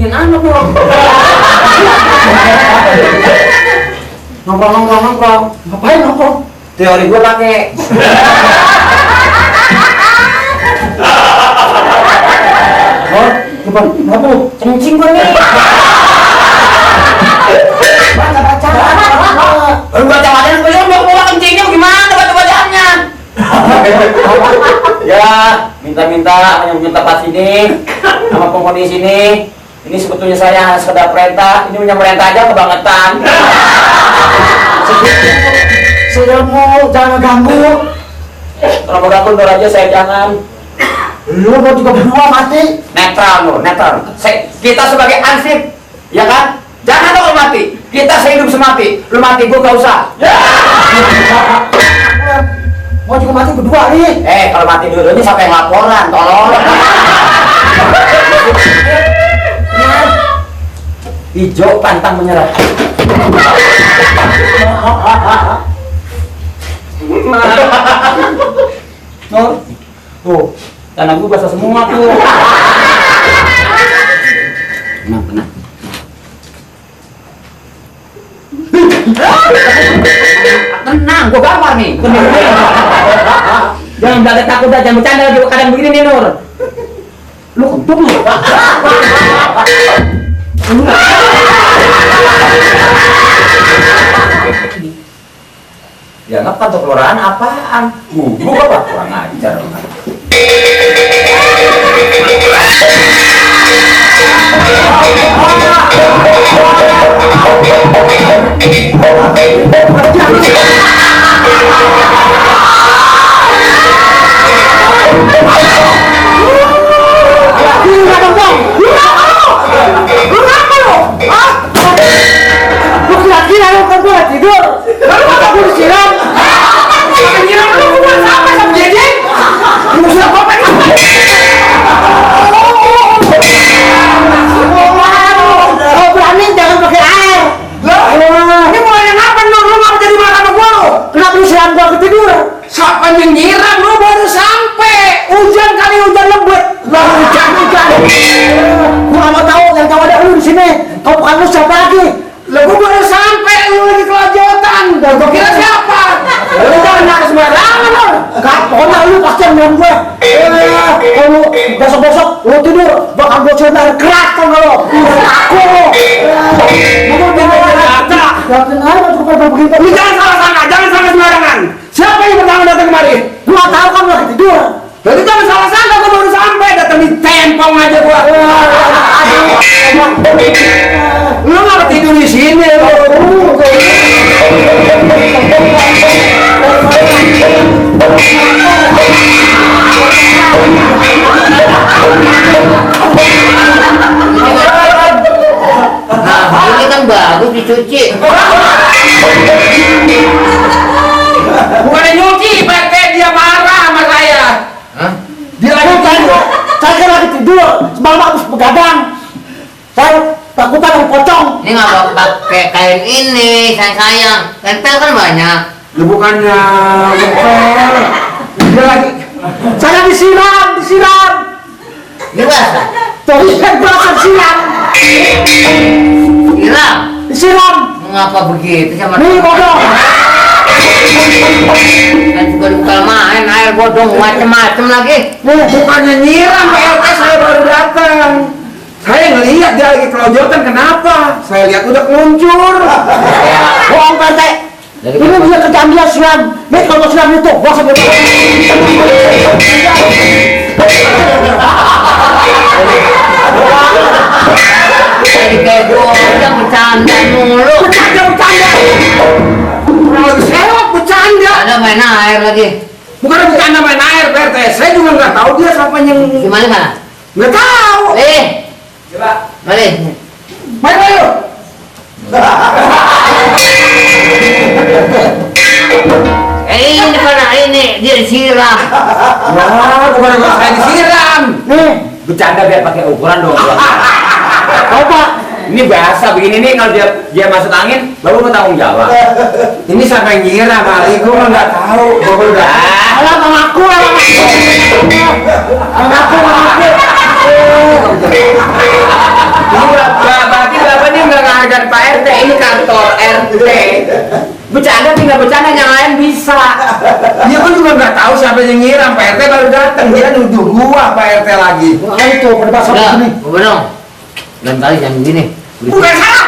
dingin amat loh. Nongkrong. Ngapain nongkrong? Teori gue pakai. Oh, kenapa lu? Kencing gue nih. Baca. Lu baca-bacaan gue mau pulang kencingnya gimana baca-bacaannya? Ya, minta tempat sini sama penghuni sini. Ini sebetulnya saya sekedar perintah. Ini punya perintah aja kebangetan. Saya mau jangan ganggu. Kalau mau ganggu aja saya jangan. Lu mau juga berdua mati? Netral. Kita sebagai ansip, ya kan? Jangan dong mati. Kita sehidup semati. Lu mati, gua gak usah. Mau juga mati berdua nih. Kalau mati dulu ini sampai laporan, tolong. Hijau pantang menyerah. Tuh, tanah gue basah semua tuh. Tenang. Tenang, gue gambar nih. Jangan belaga takut dah, jangan bercanda lagi kadang begini nih Nur. Lu kentut lu. Ya ngapa tuh kelurahan apaan? Gua apa? Kurang ajar. Yang nyiram lu baru sampai hujan lebat lah hujan gua nggak mau tahu yang tahu ada lu di sini kau bukan lu siapa lagi lah gua baru sampai lu lagi kelanjutan dan gua kira siapa lu jangan nangis sembarangan lu gak pokoknya lu pasti yang nyuruh gue kalau besok lu tidur bakal gua cerita keras tau gak lu aku lu jangan salah sangka jangan sampai sembarangan. Siapa yang pertama datang kemari? Gua tahu kamu lagi tidur. Jadi jangan salah sangka gua baru sampai datang di tempong aja gua. Lu nggak tidur di sini lu. Nah, ini kan bagus dicuci. Bukannya nyuci, PT dia marah sama saya. Hah? Dia lagi tidur. Saya lagi tidur, semalam habis begadang. Saya takutan ada pocong. Ini nggak pakai kain ini, sayang. Tempel kan banyak. Lu bukannya ngepel. Dia lagi. Saya disiram. Ini basah. Tuh, saya basah siram. Disiram. Mengapa begitu sama? Nih bodoh. Dan juga bukan main air bodong macem-macem lagi. Bukannya nyiram PLT saya baru datang. Saya ngelihat dia lagi kelojotan kenapa? Saya lihat udah keluncur. Bohong PLT. Ini bisa kerjaan dia siram. Nih kalau siram itu, gua sampai Jadi kayak gua yang bercanda mulu. Bercanda. Kurang lebih sewot bercanda. Ada main air lagi. Bukan bercanda main air PRT. Saya juga nggak tahu dia siapa yang. Gimana mana? Nggak tahu. Coba. Mari. Main ayo. Ini mana ini dia disiram. Wah, bukan saya disiram. Nih, bercanda biar pakai ukuran dong. Coba. Ini biasa begini nih kalau dia masuk angin baru mau tanggung jawab. Ini sampai nyiram kali gue nggak tahu. Gue udah. Alah, mengaku. Berarti Bapak ini nggak ngehargain Pak RT, ini kantor RT. Bercanda tinggal bercanda, yang lain bisa. Dia kan juga nggak tahu siapa yang nyiram. Pak RT baru datang, dia nuduh gua Pak RT lagi. Wah itu pada pasal Udah, ini. Bener. Dan kali yang begini. Bukan salah.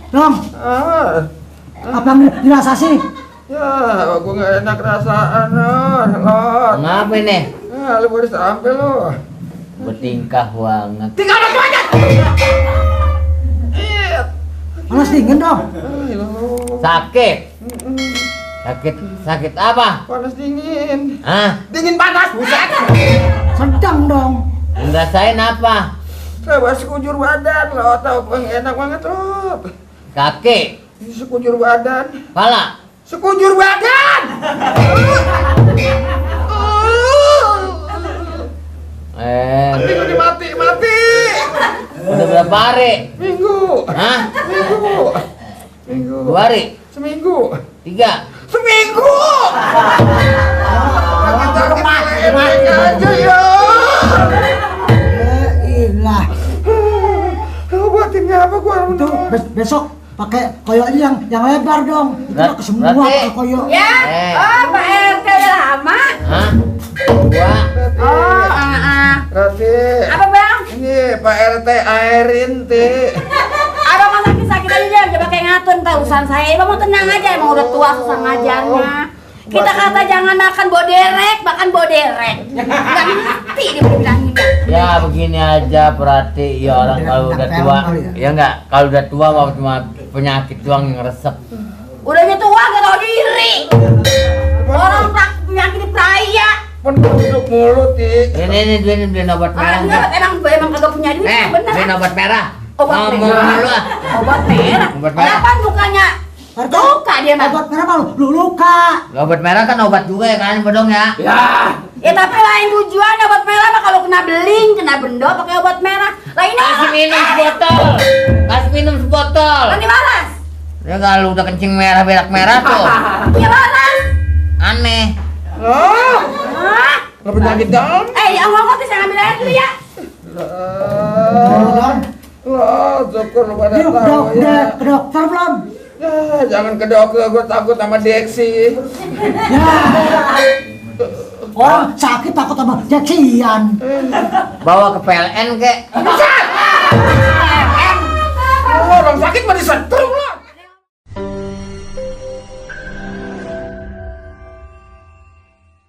Dong, apa dirasa sih? Ya, aku nggak enak rasaan, Lor. Ngapa ini? Lu baru sampai lo. Bertingkah banget. Tinggal lagi aja. Panas dingin dong. Sakit. Sakit apa? Panas dingin. Hah? Dingin panas, buset. Sedang dong. Ngerasain apa? Coba sekujur badan lo, tau enak banget lo. Kaki, Sekujur badan. pala. Sekujur badan. Mati. Udah berapa hari? Minggu. Hah? Minggu. 2 hari? Seminggu. 3? Seminggu. Kita mati aja ya. Ilah. Obatinnya apa gua? Itu besok pakai koyoknya yang lebar dong. Itu mah semua Berarti- pakai koyok. Ya, oh Pak RT udah lama. Hah? 2? Oh, Rati. apa bang? Ini Pak RT airin ti. Abang mau sakit aja, coba kayak ngatur ntar urusan saya. Abang mau tenang aja, emang udah tua susah ngajarnya. Kita kata jangan makan boderek, makan boderek. Nggak ngerti dia bilanginnya. Ya begini aja berarti ya orang kalau udah tua. Ya enggak, kalau udah tua mau cuma penyakit doang yang resep. Udahnya tua gak tau diri. Orang penyakit peraya. Penduduk mulu ti. Ini beli obat merah Enggak, enggak? emang kagak punya duit, bener. Beli obat merah. Obat Ngomong merah. dulu ah. Obat merah. Obat merah. Kenapa bukannya RT, luka dia mah? obat merah malu, lu luka. Obat merah kan obat juga ya kan, Bodong ya? Ya. Ya tapi lain tujuannya obat merah mah kalau kena beling, kena bendo pakai obat merah. Lah ini Kasih minum sebotol. Kasih minum sebotol. kan dibalas. Ya kalau udah kencing merah berak merah tuh. Ya balas. Aneh. Oh, Hah? nggak penyakit dong. Ya ngomong saya ngambil air dulu ya. Don, Loh, syukur lu pada yuk tahu ya. ke dokter belum? Ya, jangan ke dokter, gue takut sama Deksi. Ya. Orang sakit takut sama jakian. Bawa ke PLN kek. Oh, orang sakit mah disetrum.